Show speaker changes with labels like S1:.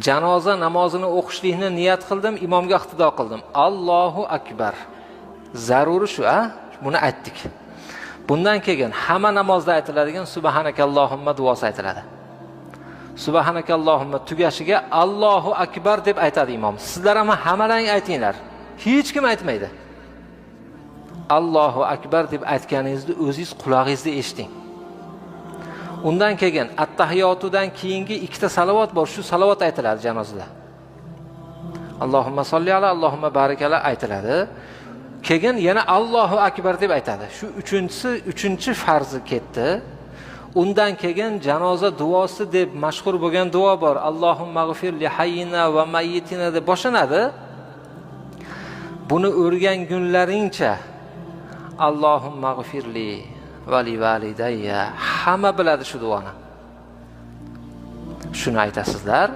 S1: Janoza namozini o'qishlikni niyat qildim, imomga iqtido qildim. Allohu akbar. Zaruri shu, a? Buni aytdik. Bundan keyin hamma namozda aytiladigan subhanakallohumma duosi aytiladi. Subhanakallohumma tugashiga Allohu akbar deb aytadi imom. Sizlar ham hammalaring aytinglar. Hech kim aytmaydi. Allohu akbar deb aytganingizni o'zingiz qulog'ingizda eshiting. Undan keyin attahiyotidan keyingi ikkita salovat bor, shu salovat aytiladi janozada. Allohumma solli ala, Allohumma barik ala aytiladi. Keyin yana Allohu akbar deb aytadi. Shu uchinchisi, uchinchi farzi ketdi. Undan keyin janoza duosi deb mashhur bo'lgan duo bor. Allohumma g'fir li hayyina va mayyitina deb boshlanadi. Buni o'rgangunlaringcha Allohumma g'firli va li validayya, hamma biladi shu duoni. Shuni aytasizlar.